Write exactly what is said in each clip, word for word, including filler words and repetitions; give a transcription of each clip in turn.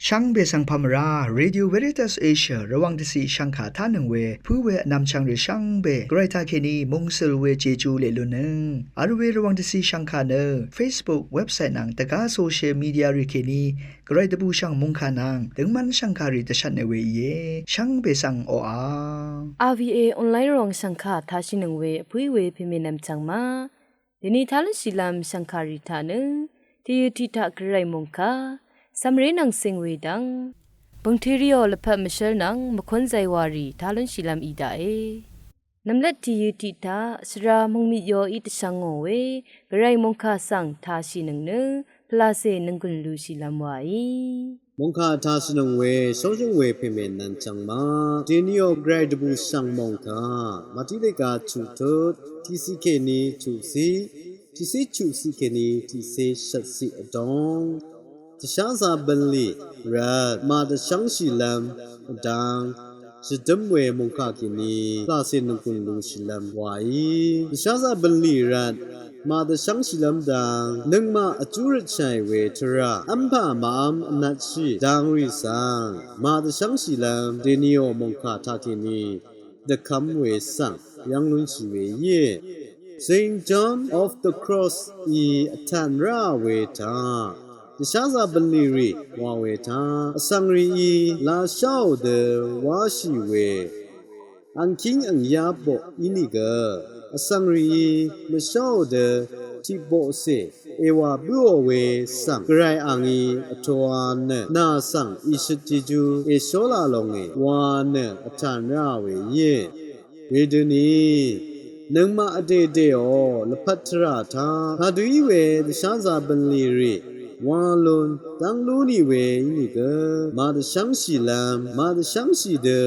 Shvngbe svng pà mvrá Radio Veritas Asia Rvwàng dvciq shvngkà tánøng we pǿ we vnvmchvng rì shvngbe Gvray taqkèní mungsøl we Jeju leq lunnøng vl we Rvwàng dvciq shvngkà nø Facebook, website nvng dvgá social media rì kèní Gvray dvbùshv̀ng mòngkà nvng døngmv́n shv̀ngkàrì dvshvtnø we íe. Shvngbe svng oqà. R V A online ròng shv̀ngkà tashìnøng we vpǿí we pèmènvm chv̀ng ma. Dèni talúnshìlv́m shv̀ngkàrì taq nø tìyø tiq taq Gvray mòngkà cv̀mré nvng cing we dvng bø̀ngteriò lvpat mvshǿl nvng mvkún zaywarì talúnshìlv́m í daqe. Nvmlat tìyø tiq taq svra mvngmit yoí dvshvng ngò we Gvray mòngkà svng tashìnøng nø pvlacè nònggùn lushìlv́m waí. Mòngkà tashìnøng we shóngjǿng we pèmènvm chv̀ng ma. Dèniò Gvray dvbùshv̀ng mòngkà Màtí lèga chuqtut tiqciq kèní chuqciq, tiqciq chuqciq kèní tiqciq shvtciq vdóng. Dvsházā bv̀nlì rvt màdvshv́ngshìlv́m vdáng shvdǿm we mòngkà kèní pvlacè nònggùn lushìlv́m waí. Dvsházā bv̀nlì rvt màdvshv́ngshìlv́m dang nøngmaq vjú røtshàì we tvrà v́mpà màv́m vnvtshì dangrì svng màdvshv́ngshìlv́m dèniò mòngkà taqkèní dvkv́m we svng yv́ng lúnshì we íe. Saint John of the Cross í vtàn ráà we taq dvsházā bv̀nlì rì wa we taq vsvng rìí lasháò dø wáshì we angkíng angyá boq ínìgø vsvng rìí mvsháò dø tiqboqcè èwà bǿò we svng Gvray angí vtōā nø nà svng ìshøt Jejú èshólà longe wa nø vtàn ráà we íe. Wedøni nøngmaq vdèdèò lvpat tvrà taq kadø í we dvsházā bv̀nlì rì wa lún dv́ng lú nì we ínìgø màdvshv́ngshìlv́m màdvshv́ngshì dø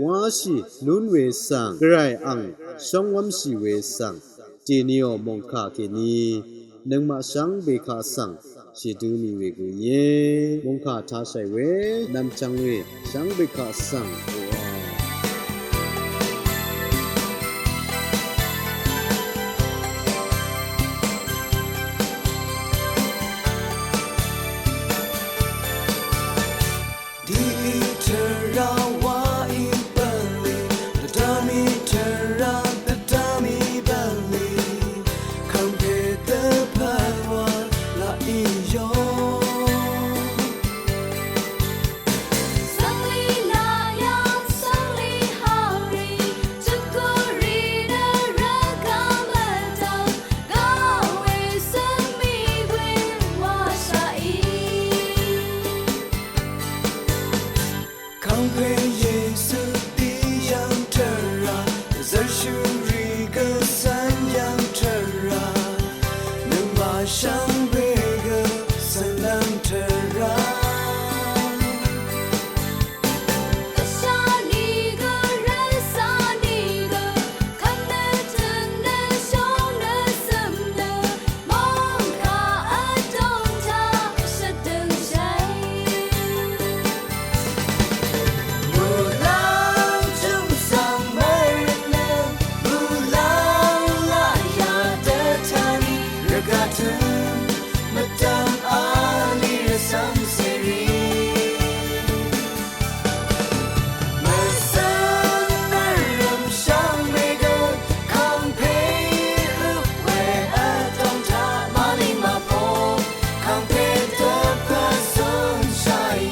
wáshì lún we svng Gvray ang shóng wv́mshì we svng dèniò mòngkà kèní nøngmaq shvngbe kaq svng shèdø nì we gø íe. Mòngkà tashàì we nvmchvng rì shvngbe kaq svng oqà. Dvtvrà wa í bv̀nlì, dvdvmí tvrà, dvdvmí bv̀nlì, kv̀ngpè dvpvt wa laq í yò. Svngli laq yv̀ng, svngli hàrì, jukuri nø rvgvm vdv̀ng, gaq we svng mì we wa shaq í. Kv̀ngpè Yesu dì yv̀ng tvrà, dvzv̀rshùrì gø cv̀n yv̀ng tvrà, nøngmaq shvngbe gø cv̀nlv̀ng tvrà. Vsha nìgø rvcā nìgø, kvt nø tø̀n nø shóng nø cø̀m nø, mòngkà vdóng taq shvdø̀ng shàì. Muqlàng jø̀m svng mvrøt nø, muqlàng laqyà dvtani, rvgaq tø̀n mvdv̀m vní rvcv̀m cèrì. Mvcø̀n mvrø̀m shvngbe gø, kv̀ngpè øp we vdòng taq màlìng màpò, kv̀ngpè dvpvt zø̀nshàì.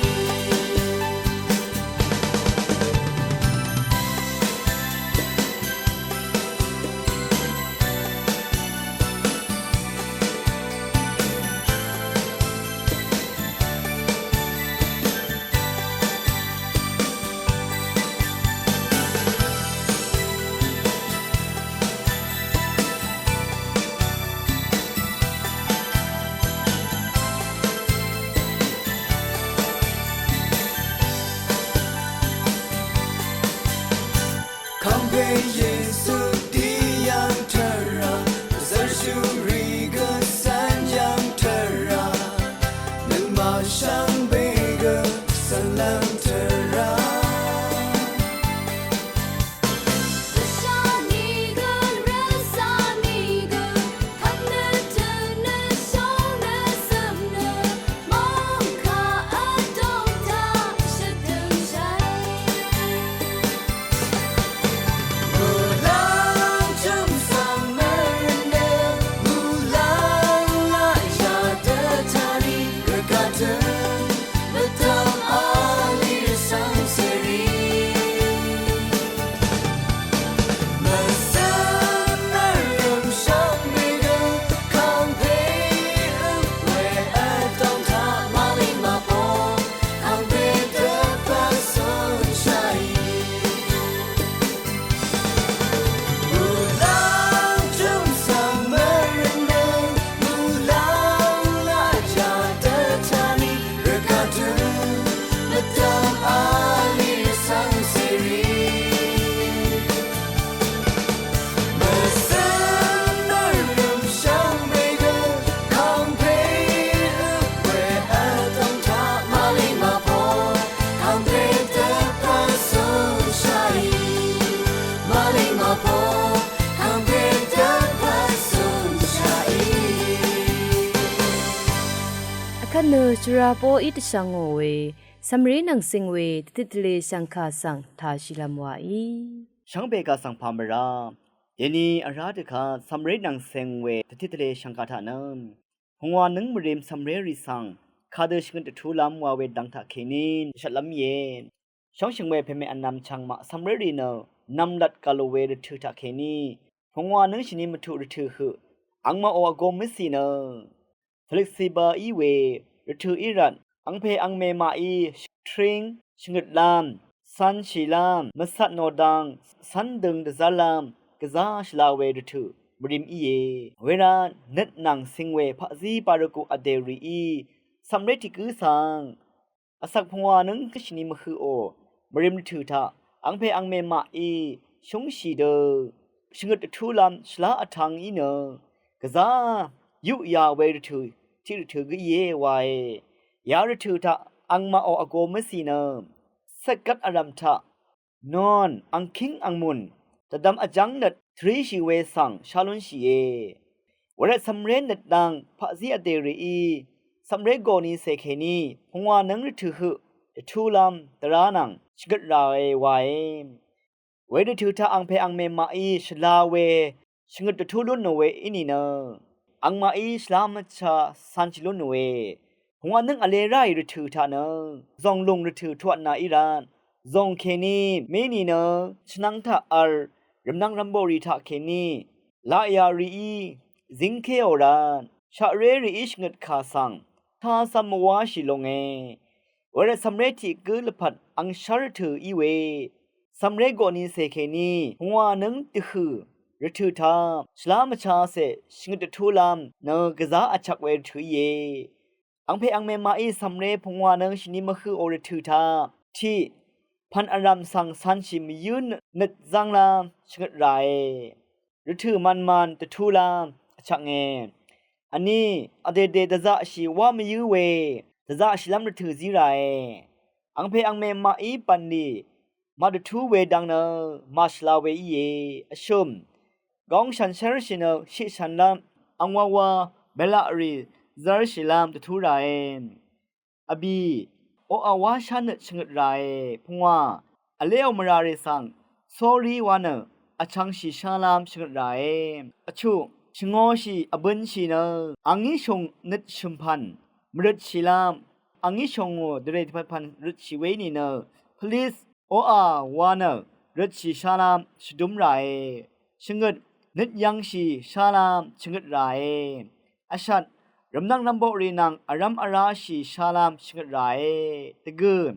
Kv̀ngpè Yesu dì yv̀ng tvrà, dvzv̀rshùrì gø cv̀n yv̀ng tvrà, nøngmaq shvngbe gø cv̀nlv̀ng tvrà. Vsha nìgø rvcā nìgø, kvt nø tø̀n nø shóng nø cø̀m nø, mòngkà vdóng Nø shvra poqí dvshvngò we, cv̀mré nvng cing we, dvtit tvle shv̀ngkà svng tashìlvm wàí. Shvngbe kà svng pà mvrá. Dèni vrá dvkvt, cv̀mré nvng cing we, dvtit tvle shv̀ngkà taq nø pungwà nǿng mvrim cv̀mrérì svng, kadø shvngøt dvtúlv́m wa we dvng taqkèní, dvshvtlv́m íe. Shóngshø̀ng we pèmè vnvm chvngmaq cv̀mrérì nø, nvmlat gv̀lò we rvtø̀ taqkèní, pungwà nǿng shìni mvtuq rvtø̀ høq, angmaqò vgō mvcì nø, tvløksiba í we, rvtø̀ í rvt, angpè angmè maqí, tring, shvngøtlv́m, cv̄nshìlv́m, mvcat nò dang, cv́n døng dvzv́rlv́m, gvzá shvla we rvtø̀, mvrim íe. Wervt, nøt nvng cing we paqzí barvgù vdè rìí, cv̀mré tiq gǿ svng, vsvk pungwà nǿng kǿshìni mvhøqò, mvrim rvtø̀ taq, angpè angmè maqí, shúngshì dø, shvngøt dvtúlv́m, shvlá vtvng í nø, gvzá, yuqyà we rvtø̀, tiq rvtø̀ gǿ íe wae. Ya rvtø̀ taq, angmaqò vgō mvcì nø, cvtgvt vrv̀m taq, non, angkíng angmùn, dvdvm vjv́ng nøt, tvríshì we svng, shá lúnshìe. Wervt cv̀mré nøt dang, paqzí vdè rìí, cv̀mré gòni cè kèní, pungwà nǿng rvtø̀ høq, dvtúlv́m, dvrá nvng, shvngøt ràe wae. Wervtø̀ taq angpè angmè maqí, shvla we, shvngøt dvtú lún nò we í nìnø, angmaqí, shvlá mvcha, cv̄nshì lún nò we, pungwà nǿng vle ráì rvtø̀ taq nø, zònglùng rvtø̀ tuatnà í rvt, zòng kèní, mé nìnø, shvnvng taq v̄l, rvmnvng rvmboqrì taqkèní, laqyà rìí, zíngkéò rvt, shaqré rìí shvngøt kà svng, tacv̄m mvwáshì longe. Wervt cv̀mré tiq gǿ lvpat angshv́r rvtø̀ í we, cv̀mré gòni cè kèní, pungwà nǿng dvhø̀, rvtø̀ taq, shvlá mvchacè, shvngøt dvtúlv́m, nø gvzá vchvk we rvtø̀ íe. Angpè angmè maqí cv̀mré pungwà nǿng shìni mvhøqò rvtø̀ taq, tiq, pv̀n vrv̀m svng cv̄nshì mvyǿ nø-, nøt zv́nglv́m, shvngøt ràe. Rvtø̀ mvnman dvtúlv́m, vchvknge. Vní, vdèdè dvzaqshì wá mvyǿ we, dvzaqshìlv́m rvtø̀ zí ràe. Angpè angmè maqí bv̀nlì, màdvtú we dang nø, màshvla we íe, vshø̀m. Góng shànshér shì nø, shiqshànlv́m, angwawa, belaqrì, zv́rshìlv́m, dvtú ràe. Vbì, oqà wá shánøt shvngøt ràe, pungwà, vléò mvràrì svng, sórí wa nø, vchvngshì shálv́m shvngøt ràe, vchuq, shvngōshì, vbønshì nø, angí shùng nøt shø̀mpv̀n, mvrøtshìlv́m, angí shòngò dvrè dvpvtpv̀n røtshì we í nìnø, pvlis, oqà wa nø, røtshì shálv́m, shvdúm ràe, shvngøt, nøt yv̄ngshì shálv́m, shvngøt ràe, vshat, rvmnvng rvmboqrì nvng, vrv́m vráshì shálv́m, shvngøt ràe, dvgø̀,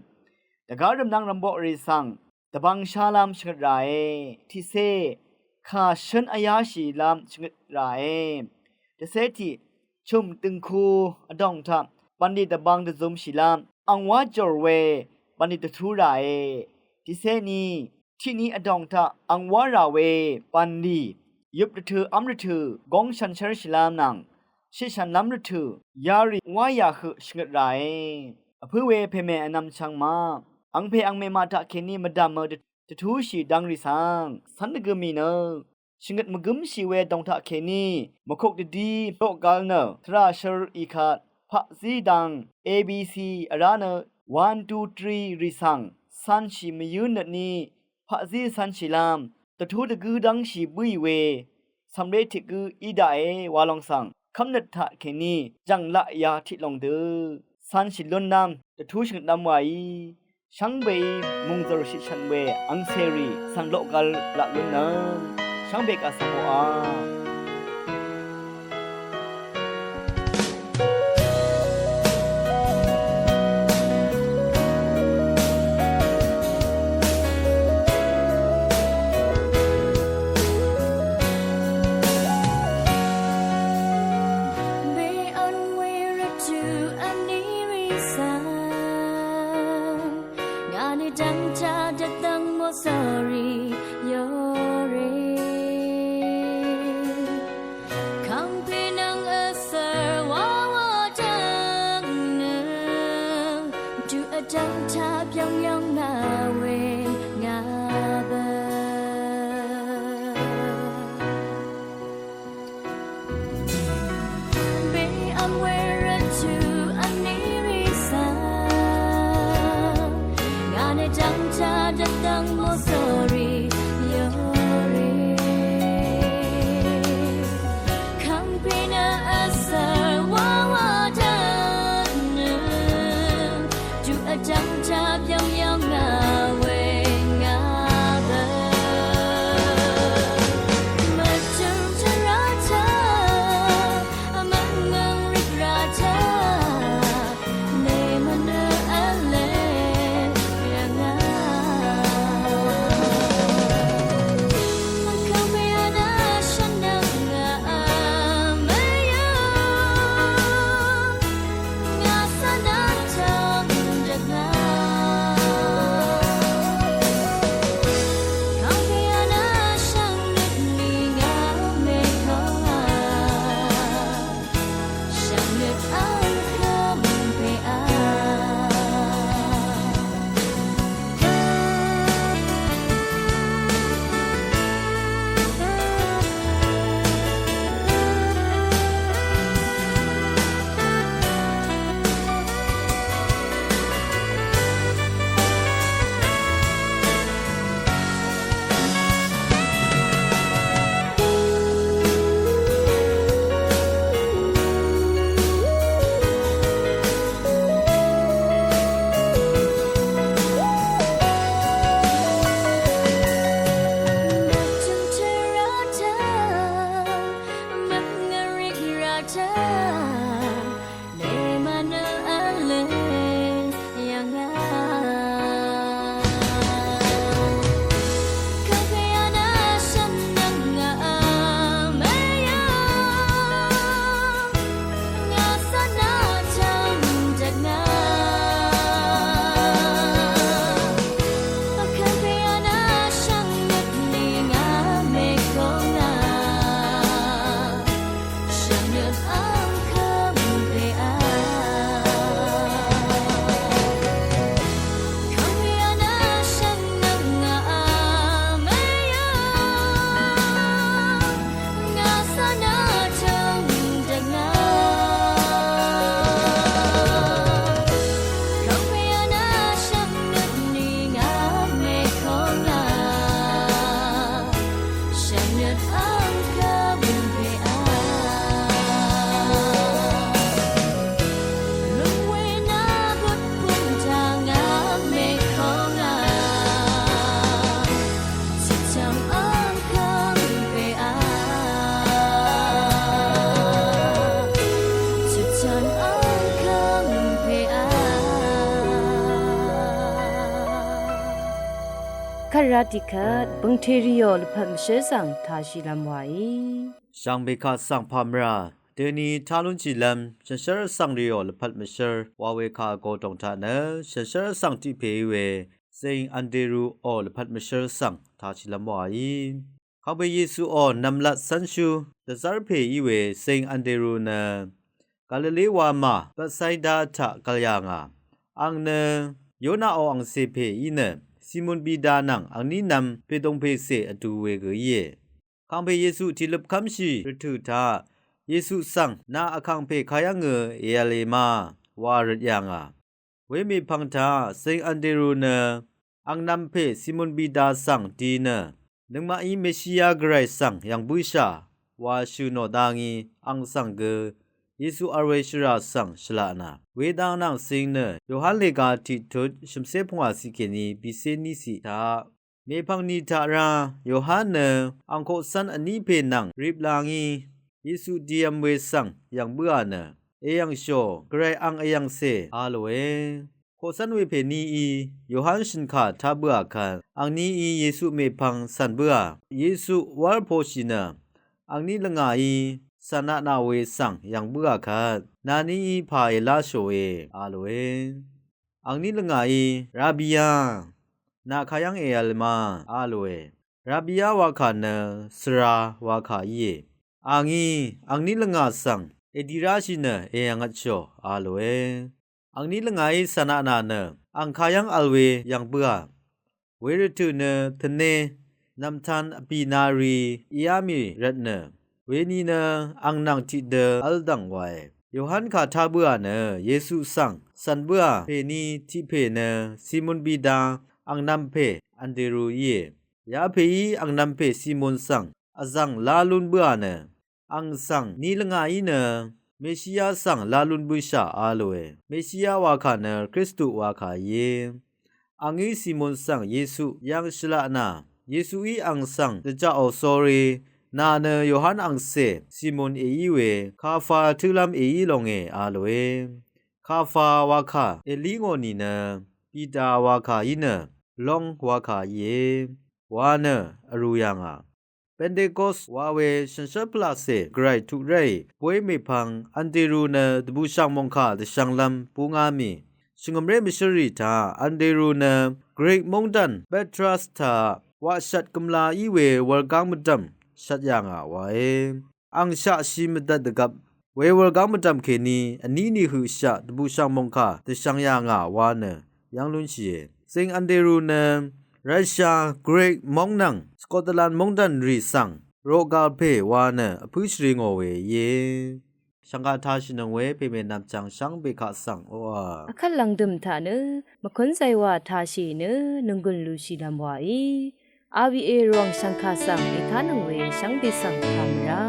dvgá rvmnvng rvmboqrì svng, dvbvng shálv́m, shvngøt ràe, tiqcé, kà shǿn vyáshìlv́m, shvngøt ràe, dvcé tiq, chø̀m døngku vdòng taq, bv̀nlì dvbvng dvzumshìlv́m, ang wá jòr we, bv̀nlì dvtú ràe, tiqcé ni, tiqni vdòng taq, ang wá rà we, bv̀nlì, yøp rvtø̀, v́m rvtø̀, góng shànshér shìlv́m nvng, shiqshànlv́m rvtø̀, yarì wá yà høq shvngøt ràe. Vpǿ we pèmè vnvm chvng ma, angpè angmè maq taqkèní mvdv̀mø dvtúshì dv̄ngrì svng, cv́n dvgø mì nø, shvngøt mvgǿmshì we dòng taqkèní, mvkuk dvdí, toq gv̄l nø, tvrà shør ìkat, paqzí dang, A B C, vrá nø, one, two, three rì svng, cv̄nshì mvyǿ nøtní, paqzí cv̄nshìlv́m, dvtú dvgǿ dv́ngshì bǿì we, cv̀mré tiq gǿ í daqe, wa lòng svng, kv́mnøt taqkèní, jv̀ng laqya tiq lòng dø, cv̄nshì lúnlv́m, dvtú shvngøtlv́m waí, shvngbeí mòngzø̀r shiqshv̀n we angcèrì svng loqgv̄l laq lúnnøng, shvngbe kaq svng oqà. Be on we rvtø̀ vní rì svng, ngà nø dv́ngtaq dvdv́ng mò sórí yore. Kàngpè nvng vsv̀r wawa dv́ng nø, tuq vdv́ngtaq byv́ng yv́ng ngà we ngà bø. Be ang we rvtø̀ vní Kvt rvt tiqkvt bø̀ngtè rìò lvpat mvshǿl svng tāshìlv́m wàí. Shvngbe kaq svng pà mvrà døni tá lúnshìlv́m shànshér vsvng rìò lvpat mvshǿl wa we kà vgō dòng taq nø shànshér vsvng tiq pè í we Zing Anderu ò lvpat mvshǿl svng tāshìlv́m wàí. Kàngpè Yesuò nv̀mlat cv́nshú dvzv́r pè í we Zing Anderu nø Galile wamà Betsaida taq gv̀l yà ngà. Àng nø Yonaò angcè pè í nø Simon Pita nvng angní nv̄m pèdùng pècè vdu we gø íe. Kàngpè Yesu tiqløp kv́mshì rvtø̀ taq Yesu svng, nà vkàngpè kayv́ngø èv̄le ma wa røt yà ngà. Wemèpvng taq Zing Anderu nø angnv̄m pè Simon Pita svng di nø, nøngmaqí Meshia Gvray svng yv̀ng bǿshà wa shø̀ nò dá ngí àng svng gø Yesu vl we shvrà svng shvlaq nà. Wedang nvng Zing nø Yohan lèga tiqtut shv̀mcé pungwàciq kèní bìcé níciq taq mèpvng ni taq rá Yohan nø àng koqcv́n vní pè nvng rip la ngí Yesu diyv̄m we svng yv̀ng bǿà nø, èyv̀ngshò, Gvray àng èyv̀ngcè a lòe. Koqcv́n we pè níí Yohan shø̀nkà tá bǿà kvt angníí Yesu mèpvng cv̀n bǿà. Yesu wv́r poshì nø angní lvngàí cv̀n atnà we svng yv̀ng bǿà kvt nàníí pà èláshòe a lòe. Angní lvngàí, Rabia, nà kayv́ng èv̄l ma a lòe. Rabia wakà nø svra wakà íe. Àngí angní lvngà svng èdi ráshì nø èv̄ngvtshò a lòe. Angní lvngàí cv̀n atnà nø àng kayv́ng vl we yv̀ng bǿà. Wervtø̀ nø tvné nv̀mtan vbì nari íá mì rvtnø, weni nø àng nvng tiqdø v́ldv̀ng wae. Yohan kà tá bǿà nø Yesu svng cv̀n bǿà pèní tiq pè nø Simon Pita, angnv̄m pè Anderu íe. Yapèí angnv̄m pè Simon svng vzv̀ng lá lún bǿà nø, àng svng ni lvngàí nø Meshia svng lá lún bǿshà a lòe. Meshia wakà nø Kristu wakà íe. Àngí Simon svng Yesu yv̀ng shvlaq nà, Yesuí àng svng dvjaqò sórí, nà nø Yohan angcè Simon èí we, Kafa tǿlv́m èí longe a lòe. Kafa wakà èlí ngò nìnø, Pita wakà í nø, long wakà íe, wa nø vrū yà ngà. Pentekos wa we shànshér pvlaqcè Gvray tuq ráì bóy mèpvng Anderu nø dvbùshv̀ng mòngkà dvshv̄nglv́m búngá mì. Shvngø̀mré mvshǿlrì taq Anderu nø Grik móngdàn Petras taq waqshvt gømla í we wurgáng mvdv̀m shvt yà ngà wae. Àngshaqshi mvdvt dvgvp we wurgáng mvdv̀m kèní vní nìhøqshaq dvbùshv̀ng mòngkà dvshv̄ng yà ngà wa nø yv́ng lúnshìe. Zing Anderu nø Russia, Grik móng nvng Scotland móngdàn rì svng roqgal pè wa nø vpǿ shvri ngò we íe. Shv̀ngkà tāshìnøng we pèmè nv̀mchv̀ng shvngbe kaq svng oqà. Vkvt lv̀ngdø̀m taq nø mvkúnzay wa tāshì nø nònggùn lúshìlv́m wàí. R V A Rvwàng shv̀ngkà svng ètánøng we shvngbe svng kà mvrá.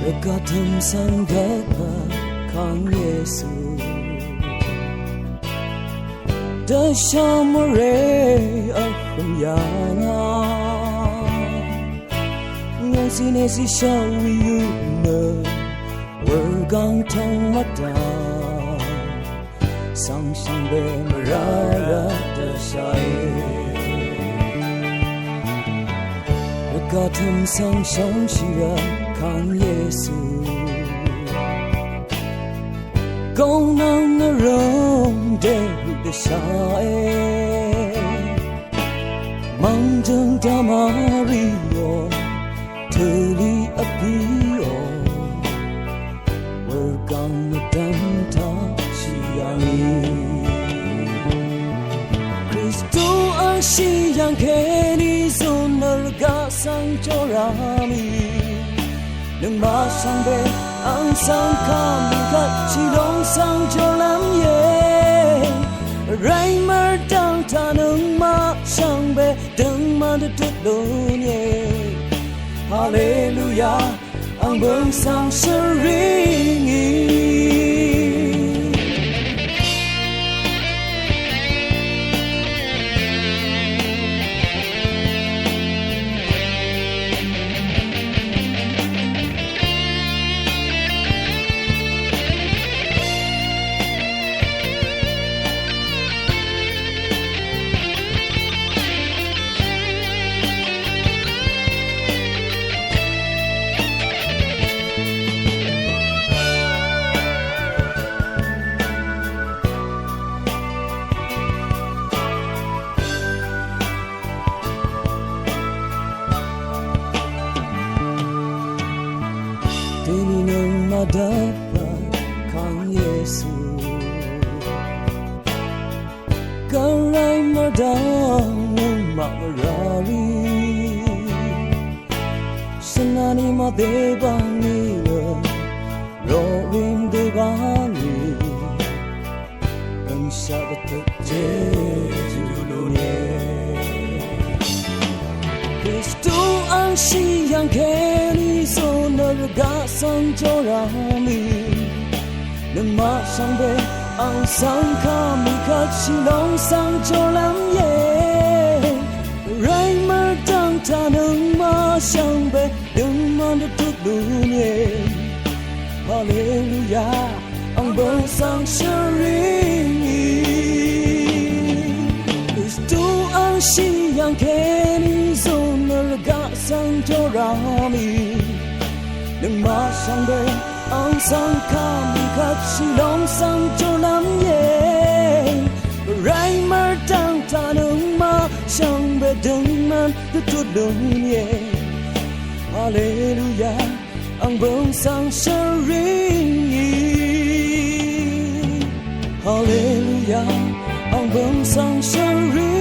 Rvgaq tø̀m svng dvpvt kang Yesu dvshvmvre vhø̀m yà ngà. Ngòngzí nèzí shvwi yø nø wurgáng tóng mvdà svng shvngbe mvrá rvt dvshae. Rvgaq tø̀m svng shvngshì rvt kang Yesu góng nvng nvrø̀m dèrø dvshae. Mv̀ngjø̀ng dvmvrí ò tø̀lí vpí ò wurgáng mvdv̀m taq shì yà ngì. Kristu vshì yv̀ng kèní zùn nø rvgaq svng jórá mì. Nøngmaq shvngbe àng svng kà mì kvt shìlòng svng jórlv́m íe. Vrayí mvrdv̀ng taq nøngmaq shvngbe døngman dvdøt lún íe. Haleluya. Ang bø̀ng svng shvring í. Deni nøngmaq dvpvt Kàng Yesu, gvray mvrdv̀ng nøngmaq mvrà rì. Shvnani mvdè bv̀ng nìlø, roqrim dè bv̀ng nì. Angshaq dvtøq Jesu lúnì. Kristu angshì yv̀ng kèní zùn nø rvgaq svng jòrà mì. Nøngmaq shvngbe ang svng kà mì kvt shìlòng svng jòrlv́m íe. Rvray mvrdv̀ng taq nøngmaq shvngbe døngman dvtut lúnì. Haleluya. Ang bø̀ng svng shvring í. Kristu angshì yv̀ng kèní zùn nø rvgaq svng jòrà mì. Nøngmaq shvngbe ang svng kà mì kvt shìlòng svng jòrlv́m íe. Rvray mvrdv̀ng taq nøngmaq shvngbe døngman dvtut lúnì. Haleluya. Ang bø̀ng svng shvring í. Haleluya. Ang bø̀ng svng shvring